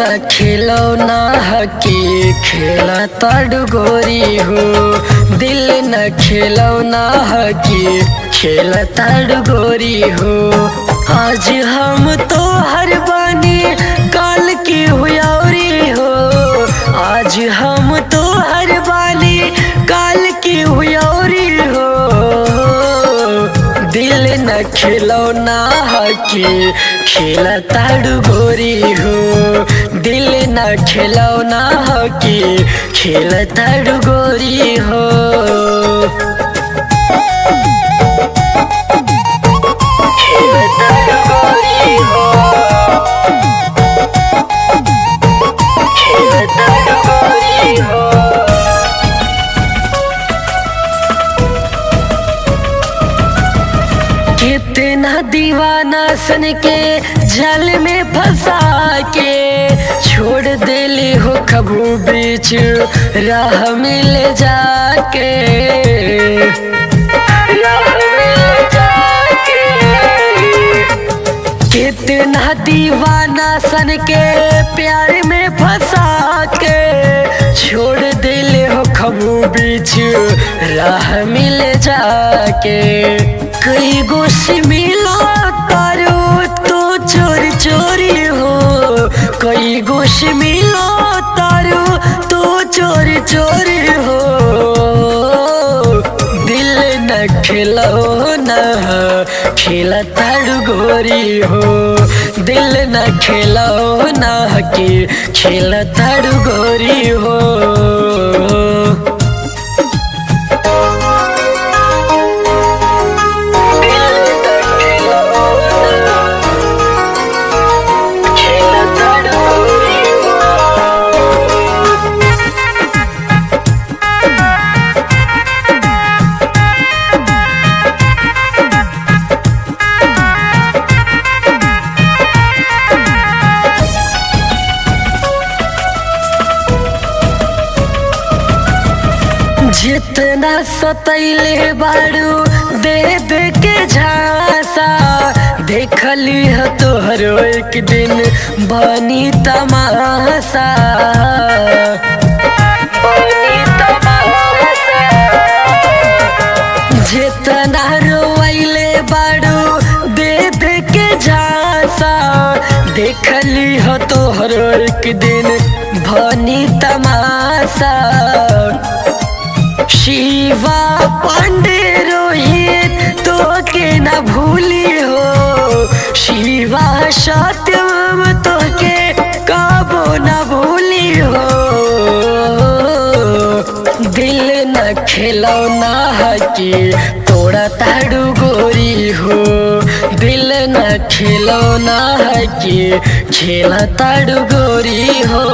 न खिलौना हकी खेला ताड़ू गोरी हो। दिल न खिलौना हकी खेला ताड़ू गोरी हो। आज हम तो हर बानी काल की हुयारी हो। आज हम तो हर बानी काल की हुयारी हो। दिल न खिलौना हकी खेला ताड़ू गोरी हो। दिल न खिलौना हकी खेला ताड़ू गोरी हो। खेला ताड़ू गोरी हो। खेला ताड़ू गोरी हो। कितना दीवाना सन के जल में फंसा के छोड़ देली हो कबू बीच राह में ले जाके। राह में ले जाके। कितना दीवाना सन के प्यार में फंसा के छोड़ देले हो कबू बीच राह में ले जाके। कई गोश मिला तारो तो चोरी चोरी हो। कई गोश मिला तारो तो चोरी चोरी हो। दिल न खिलौना खेला ताड़ू गोरी हो। दिल न खिलौना की खेला ताड़ू गोरी हो। जितना सतैले बाड़ू दे दे के झांसा देखली ह तोहरो एक दिन बनी तमाशा। बनी तमाशा। जितना रोइले बाड़ू दे दे के झांसा देखली ह तोहरो एक दिन बनी तमाशा। शिवा पांडे रोहित तो के न भूली हो। शिवा सत्यम तो के काबो न भूली हो। दिल न खिलौना हकी तोड़ा ताड़ू गोरी हो। दिल न खिलौना हकी खेला ताड़ू गोरी हो।